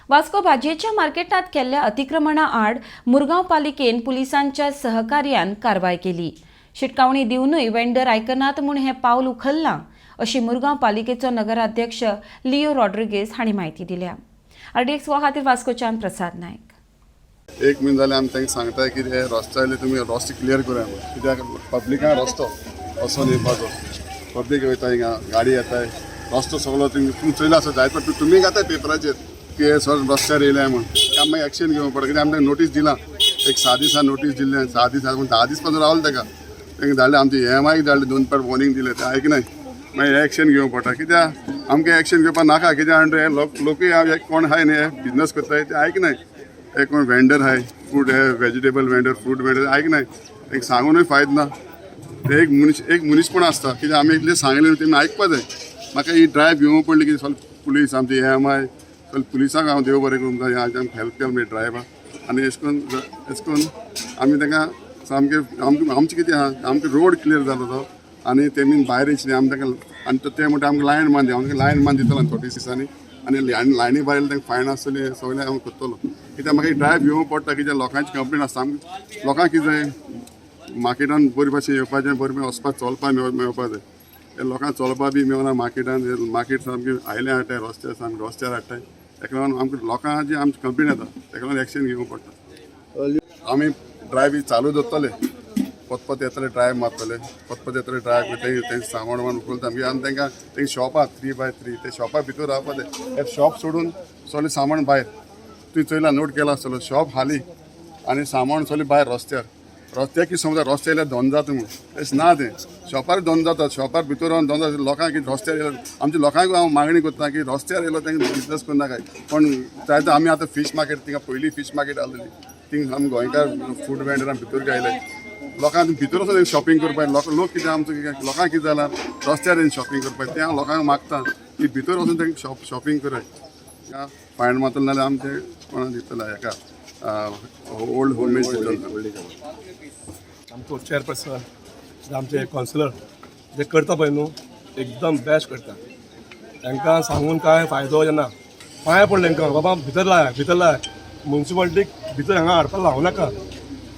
वास्को भाजयेच्या मार्केटांत केल्ल्या अतिक्रमणा आड मुरगांव पालिकेन पुलिसांच्या सहकार्यान कारवाय केली. शिटकावणी दिवनूय वेंडर आयकनात म्हूण हें पावल उखल्लां अशी मुरगांव पालिकेचो नगराध्यक्ष लिओ रॉड्रिगेज हांणी म्हायती दिल्या. आरडीएक्स वा खातीर वास्कोच्यान प्रसाद नायक. एक म्हयनो जालें आमी तांकां सांगता की हे रस्ते आयले, तुमी रस्ते क्लियर करूया म्हणून. कित्याक पब्लिकां रस्तो वचोन येवपाचो, पब्लीक वयता हिंगा, गाडी येताय, रस्तो सगळो तुमी चोयला आसा जायत, पण तुमी घाताय पेपराचेर की हे सगळे रस्त्यार येयले म्हूण. ते मागीर एक्शन घेवंक पडटा, कित्याक आमी तांकां नोटीस दिला. एक 6 दिसां नोटीस दिल्ले, 6 दिसां पूण 10 दीस पासून रावले ताका. तांकां धाडले, आमचे एम आयक धाडले, दोन पाट वॉर्निंग दिले, ते आयकनाय. मागीर एक्शन घेवंक पडटा, कित्याक आमकां एक्शन घेवपाक नाका. कित्याक म्हणटा, हे लोक लोकूय कोण आहाय न्ही, हे बिजनस करताय ते आयकनाय. हे कोण वेंडर आहाय, फूड हे वेजिटेबल वेंडर, फ्रूट वेंडर आयकनाय. तांकां सांगूनय फायद ना. ते एक मनीस, एक मनीसपण आसता. कित्याक आमी इतलें सांगलें न्हू, तेमी आयकपा जाय. म्हाका ही ड्रायव्ह घेवंक पडली की सगळे पुलीस, आमचे एम I, सगळे पुलिसांक हांव देव बरें करूं, आमकां हेल्प केलें मागीर ड्रायव्हा. आनी एश करून आमी तांकां सामकें आमकां आमचें कितें आहा, आमकां रोड क्लियर जालो तो आनी तेमी भायर येयचे आमी तांकां. आनी ते म्हणटा आमकां लायन बांद, आमकां लायन बांद दितलो आनी थोडे दिसांनी आनी लायनी भायर तांकां फायन आसतली, सगळें हांव करतलो. कित्याक म्हाका ड्रायव्ह घेवंक पडटा, कित्याक लोकांची कंप्लेन आसता. आमकां लोकांक कितें जाय, मार्केटान बरी भाशेन येवपाचें, बरें भशेन वचपाक, चलपाक मेळपा जाय. हे लोकांक चलपा बी मेळना मार्केटान. मार्केट सामकें आयलें हाडटाय रस्त्यार, सामकें रस्त्यार हाडटाय. ताका लागून आमकां लोकांची आमची कंप्लेन येता, ताका लागून एक्शन घेवंक पडटा. आमी ड्रायव्ह चालू दवरतले. पत पत येतले, ड्रायव्ह मारतले, पत पत येतले, ड्रायव्ह. ते तें सामान वामान उखलता. मागीर आमी तांकां तेंगे शॉपां 3x3, ते शॉपा भितर रावपा जाय. हे शॉप सोडून सगळें सामान भायर. तुवें चोयला, नोट केला आसतलो, शॉप हाली आनी सामान सगळें भायर रस्त्यार. रस्त्याक कितें समजा, रस्त्यार येयल्यार धंदो जाता म्हूण, तशें ना. तें शॉपार धंदो जाता, शॉपार भितर रावन धंदो जाता. लोकांक कितें, रस्त्यार येयलो, आमच्या लोकांक हांव मागणी करता की रस्त्यार येयलो तांकां बिजनस करनाकाय. पण जायते आमी आतां फीश मार्केट, थिंगा पयलीं फीश मार्केट आसलेली, थिंग आमी गोंयकार फूड वेंडरां भितर गायले. लोकांक भितर वचून शॉपिंग करपाक लोक लोक कितें आमचो कितें, लोकांक कितें जालां, रस्त्यार येवन शॉपिंग करपाक. तें हांव लोकांक मागता की भितर वचून तांकां शॉपिंग कराय. फायन मारतले नाल्यार आमचे कोणाक दितले हेका ओल्ड होमेज दितले. आमचो चेअरपर्सन, आमचे कावन्सिलर जे करता पळय न्हू, एकदम बेस्ट करता. तांकां सांगून कांय फायदो जायना. पांय पडले तांकां, बाबा भितर लाय, भितर लाय, मुन्सिपालिटीक भितर हांगा हाडपाक लावं नाका,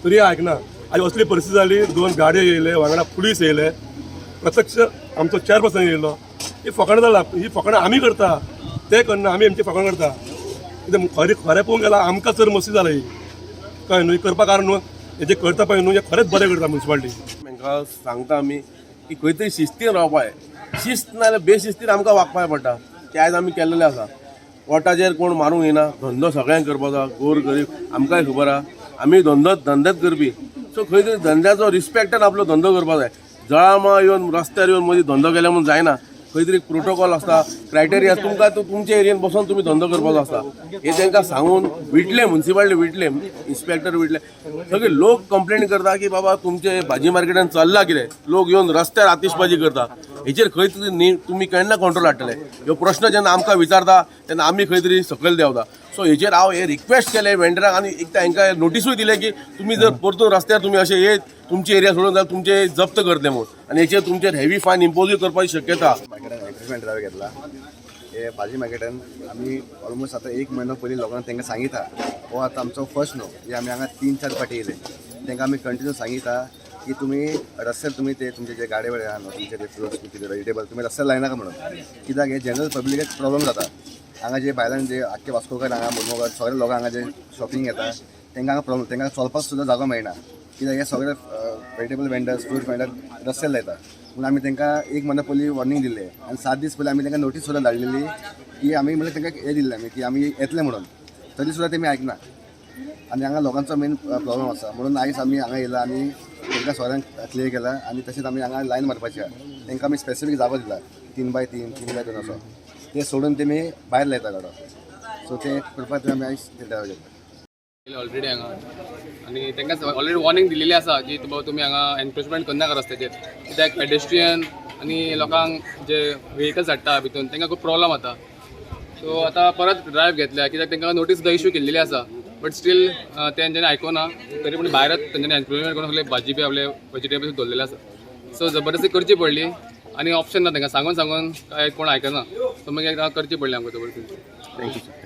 तरी आयकना. आयज असली परिस्थिती जाली, दोन गाडयो येयले, वांगडा पुलीस येयले, प्रत्यक्ष आमचो चेअरपर्सन येयलो. ही फकाणां जाला. ही फकाणां आमी करता, ते करना. आमी आमची फकाणां करता. कितें खरें खरें पळोवंक गेल्यार आमकां चड मस्ती जाला ही. कळ्ळें न्हू? करपा कारण न्हू, हे जे करता पळय न्हू, हे खरेंच बरें करता मुन्सिपालिटी. तांकां सांगता आमी की खंय तरी शिस्तीन रावपा जाय. शिस्त ना जाल्यार बेशिस्तीन आमकां वागपाक पडटा. तें आयज आमी केल्लेलें आसा. पोटाचेर कोण मारूंक येना. धंदो सगळ्यांक करपाचो, गोर गरीब आमकांय खबर आहा, आमी धंदो धंदेच करपी. सो खंय तरी धंद्याचो रिस्पेक्टान आपलो धंदो करपाक जाय. जळामळा येवन, रस्त्यार येवन मदीं धंदो केल्या म्हूण जायना. खंय तरी प्रोटोकॉल आसता, क्रायटेरिया. तुमकां तो तुमच्या एरियेन बसून तुमी धंदो करपाचो आसता. हे तांकां सांगून विटले, मुन्सिपालिटी विटले, इन्स्पेक्टर विटले, सगळे लोक कंप्लेन करता की बाबा तुमचे भाजी मार्केटान चल्ला कितें? लोक येवन रस्त्यार आतिशबाजी करता. हेचेर खंय तरी न्ही तुमी केन्ना कंट्रोल हाडटले? ह्यो प्रश्न जेन्ना आमकां विचारता तेन्ना आमी खंय तरी सकयल देंवता. सो हेचेर हांव हे रिक्वेस्ट केले वेंडराक आनी एक तांकां नोटिसूय दिले की तुमी जर परतून रस्त्यार तुमी अशे येत तुमची एरिया सोडून जाल्यार तुमचे जप्त करतले म्हूण आनी हेचेर तुमचेर हेवी फायन इम्पोजूय करपाची शक्यता. मार्केटान एनक्रोचमेंट ड्रायव्ह घेतला. हे भाजी मार्केटान आमी ऑलमोस्ट आतां एक म्हयनो पयलीं लोकांक तांकां सांगिता. हो आतां आमचो फर्स्ट न्हू, हे आमी हांगा तीन चार फाटी येयले. तांकां आमी कंटिन्यू सांगिता की तुमी रस्त्यार तुमी ते तुमचे जे गाडे वेळे आहा न्हू, तुमचे ते फ्रुट्स कितें वेजिटेबल तुमी रस्त्यार लायनाका म्हणून. कित्याक हे जनरल पब्लिकाक प्रॉब्लम जाता. हांगा जे भायल्यान जे आख्खे वास्कोकार, हांगा मुरमुगार सगळे लोक हांगा जे शॉपिंग येता, तांकां हांगा प्रॉब्लम, तांकां चलपाक सुद्दां जागो मेळना. कित्याक हे सगळे वेजिटेबल वेंडर्स, फ्रूट वेंडर रस्त्यार लायता म्हणून आमी तांकां एक म्हयनो पयलीं वॉर्निंग दिल्लें आनी 7 दीस पयलीं आमी तांकां नोटीस सुद्दां धाडलेली की आमी, म्हणल्यार तांकां हें दिल्लें आमी की आमी येतले म्हणून. तरी सुद्दां तेमी आयकना आनी हांगा लोकांचो मेन प्रॉब्लम आसा म्हणून आयज आमी हांगा येयला आनी तांकां सगळ्यांक क्लियर केला. आनी तशेंच आमी हांगा लायन मारपाची आहा. तांकां आमी स्पेसिफीक जागो दिला, 3x3, 3x2 असो. ते सोडून तेमी भायर लायता गाडो. सो ते करपाक आमी आयज ड्रायव्ह घेतला. ऑलरेडी हांगा आनी तांकां ऑलरेडी वॉर्निंग दिलेली आसा की बाबा तुमी हांगा एनक्रोचमेंट करनाका रस्त्याचेर, कित्याक पेडेस्ट्रियन आनी लोकांक जे व्हेकल्स हाडटा भितून तांकां खूब प्रॉब्लम जाता. सो आतां परत ड्रायव्ह घेतल्या, कित्याक तांकां नोटीस सुद्दां इशू केल्लेली आसा, बट स्टील तेंच्यांनी आयकुना. तरी पूण भायरच तेंच्यांनी एनक्रोचमेंट करून सगळे भाजी बी, आपले वेजिटेबल्स दवरलेले आसा. सो जबरदस्ती करची पडली आनी ऑप्शन ना. तांकां सांगून सांगून काय कोण आयकना. सो मागीर करची पडली आमकां जबरदस्ती. Thank you sir.